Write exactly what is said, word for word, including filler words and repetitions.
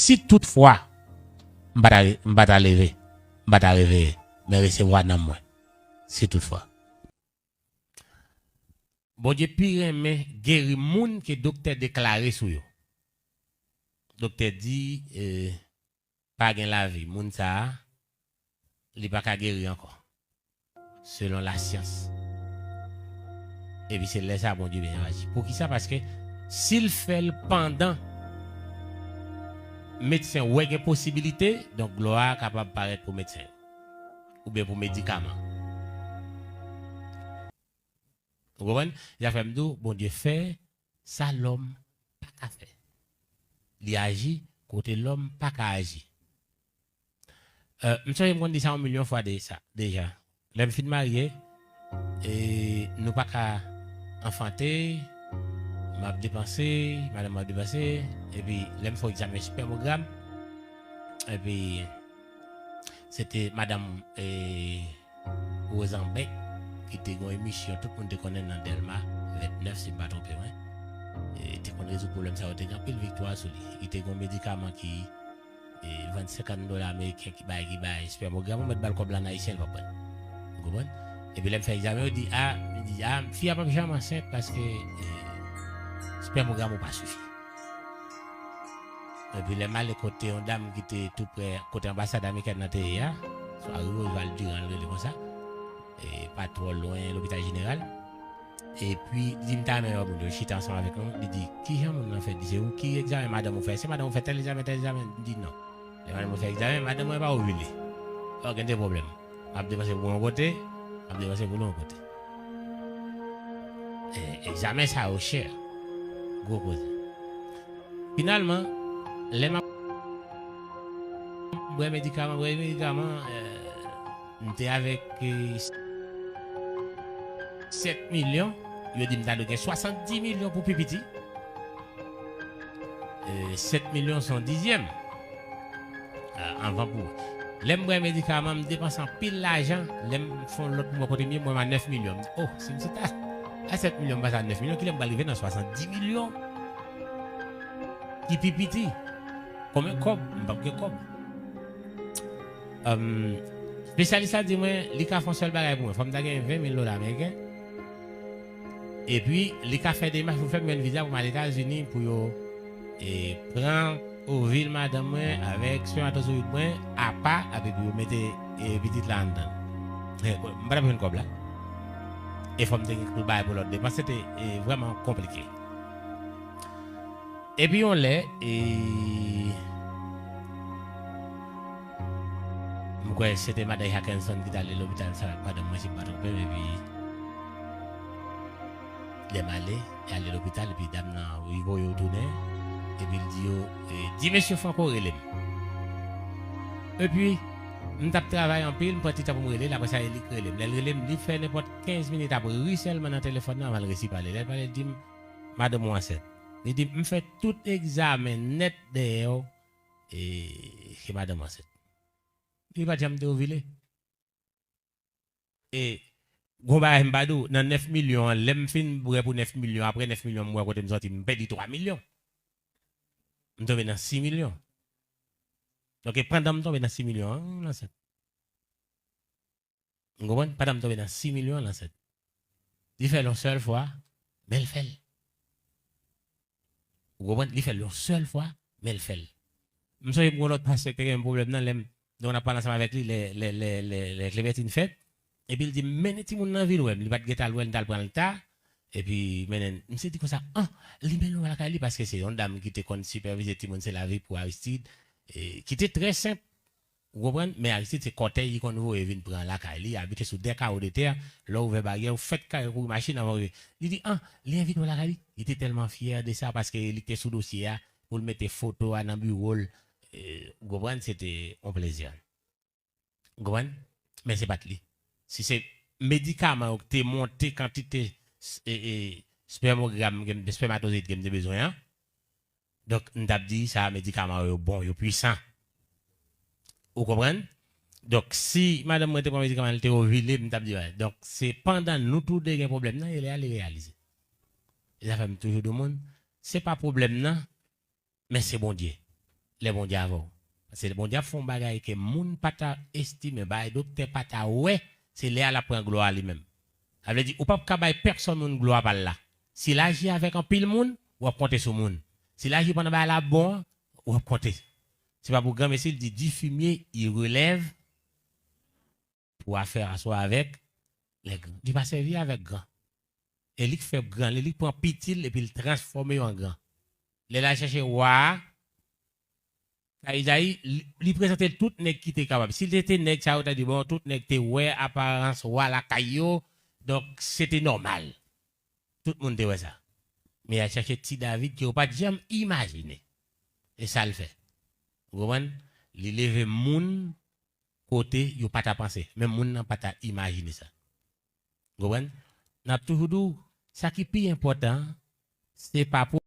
Si toutfwa, m pa ta, m pa ta leve, m pa ta reveye, men resevwa nanm mwen. Si toutfwa. Bondye pi renmen geri moun ke doktè deklare sou yo. Doktè di, eh, pa gen lavi. Moun sa a, li pa ka geri ankò. Selon lasyans. Epi se lè sa a Bondye bezwen aji. Poukisa? Paske si l fè l pandan medsen wè gen posibilite, donk glwa a kapab parèt pou medsen yo. Oubyen pou medikaman. Ou konprann? Sa fè m di w, Bondye fè sa lòm pa ka fè. Li aji kote lòm pa ka aji. Eh, m sonje m konn di sa yon milyon fwa de sa, deja. Lè m fin marye, e, nou pa ka anfante, m ap depanse, madanm mwen ap depanse, epi lè m fè yon egzamen espèmogram, epi se te madanm, e, Rosanbèk, ki te gen yon emisyon, tout moun te konnen nan Dèlma vennèf, si m pa twonpe mwen. E, te konn rezoud pwoblèm sa yo, te gen anpil viktwa sou li. Li te gen yon medikaman ki, e, vann senkant dola ameriken, ki bay, ki bay espèmogram, ou mèt ba l kòb la, an ayisyen, l p ap pran l. Ou konprann? Epi lè m fè egzamen, yo di, a, m di, a, fi a p ap janm ansent paske, e, espèmogram ou pa sifi. Epi lè m ale kote yon dam ki te tou prè, kote anbasad amerikèn nan te ye a, Swa Rose Valjean, l rele konsa, e pa twò lwen Lopital Jeneral. Epi, li di m ta renmen wè moun yo, chita ansanm avèk nou. Li di, "Kijan moun nan fè?" Li di, "Se ou ki egzamen madanm ou fè? Se madanm ou fè tèl egzamen, tèl egzamen?" M di, "Non." Lè madanm ou fè egzamen, madanm mwen pa ovile. Okenn de pwoblèm. M ap depanse pou yon kote, m ap depanse pou yon kote. E, egzamen sa yo chè. Gwo koze. Finalman, lè m ap bwè medikaman, bwè medikaman, eh, m te avèk, eh, sèt milyon, yo di m ta dwe gen swasanndis milyon pou pi piti. Eh, sèt milyon se yon dizyèm. Ah, anvan pou. Lè m bwè medikaman, m depanse anpil lajan. Lè m fè yon lòt pou mwen kote m ye, m wè m a nèf milyon. M di, "Oh, si m sot a, a sèt milyon, m pase a nèf milyon, kilè m pral rive nan swasanndis milyon?" Ki pi piti. Konbyen kòb? M p ap gen kòb. Èm, espesyalis la di mwen, li ka fè yon sèl bagay pou mwen. Fò m ta gen ven mil dola ameriken. Epi, li ka fè demach pou fè m jwenn viza pou m al Etazini pou yo, e, pran ovil madanm mwen avèk espèmatozoyid mwen apa, epi pou yo mete, e, pitit la anndan. E, m pa t ap jwenn kòb la. E fò m te gen pou bay pou lòt depans. Se te, e, vrèman konplike. Epi yon lè, e, m kwè se te madan Hackenson ki t ale lopital sa ak madanm mwen, si m pa twonpe m, epi lè m ale, y ale lopital, epi dam nan, li voye yo tounen, epi l di yo, e, di mesye Franco rele m. Epi, m t ap travay anpil, m pran ti tan pou m rele l, apre sa, e li k rele m. Lè l rele m, li fè nenpòt kenz minit ap ri sèlman nan telefòn nan anvan l resi pale. Lè l pale, l di m, "Madanm ou ansent." Li di, "M fè tout egzamen nèt dèyè w, e ke madanm ansent." Li pa t janm te ovile. E, gon bagay m pa di w, nan nèf milyon an, lè m fin bwè pou nèf milyon, apre nèf milyon, m wè kote m sòti, m pèdi twa milyon. M tonbe nan sis milyon. Donk, e pandan m tonbe nan sis milyon an, m ansent. Ou konprann? Pandan m tonbe nan sis milyon an, l ansent. Li fè l yon sèl fwa, men l fè l. Ou konprann? Li fè l yon sèl fwa, men l fè l. M sonje m gon lòt pastè ki te gen menm pwoblèm nan, lè m, lè m t ap pale ansanm avèk li, lè, lè, lè, lè, lè Clementine fèt. Epi l di m, "Mennen timoun nan vin wè m." Li pa t gentan al wè l, li t al pran l ta. Epi, mennen, misye di konsa, "An, li mennen w lakay li," paske se yon dam ki te konn sipèvize timoun Se Lavi pou Aristide, e, ki te trè senp. Ou konprann? Men Aristide se kòtèy li konn voye vin pran lakay li, abite sou de kawo de tè, lè w ouvè baryè, ou fèk kare kouri machin anvan w rive. Li di, an, li envite w lakay li. Li te tèlman fyè de sa, paske li te sou dosye a, pou l mete foto a nan biwo l. E, ou konprann? Se te yon plezi. Ou konprann? Men se pa t li. Si se medikaman yo ki te monte kantite s-, e, e, espèmogram, ke m, espèmatozoyid ke m te bezwen an, donk, m t ap di sa medikaman yo bon, yo pwisan. Ou konprann? Donk, si madanm mwen te pran medikaman, li te ovile, m t ap di, wè. Donk, se pandan nou tou de gen pwoblèm nan, e lè a li reyalize. E sa fè m toujou di moun, se pa pwoblèm nan, men se Bondye. lè Bondye avè w. Paske Bondye ap fè yon bagay ke moun pa ta estime, bagay doktè pa ta wè, se lè a l ap pran glwa li menm. Sa vle di, ou p ap ka bay pèsonn moun glwa pa l la. Si l aji avèk anpil moun, w ap konte sou moun. Si l aji pandan bagay la bon, w ap konte. Se pa pou granmesi l di, du fumier, il relève pou afè aswa avèk lè gran. Li pa sèvi avèk gran. E li k fè gran, li, li k pran piti l epi l transfòme yo an gran. Lè l al chèche wa a, sa Izayi, li, li prezante l tout nèg ki te kapab. Si l te, te nèg sa yo, ta di, bon, tout nèg te wè aparans wa lakay yo, donk se te nòmal. Tout moun te wè sa. Men y al chèche ti David ke yo pa t janm imajine. E sa l fè. Ou konprann? Li leve moun kote yo pa ta panse. Menm moun nan pa ta imajine sa. Ou konprann? N ap toujou di w, sa ki pi enpòtan, se pa pou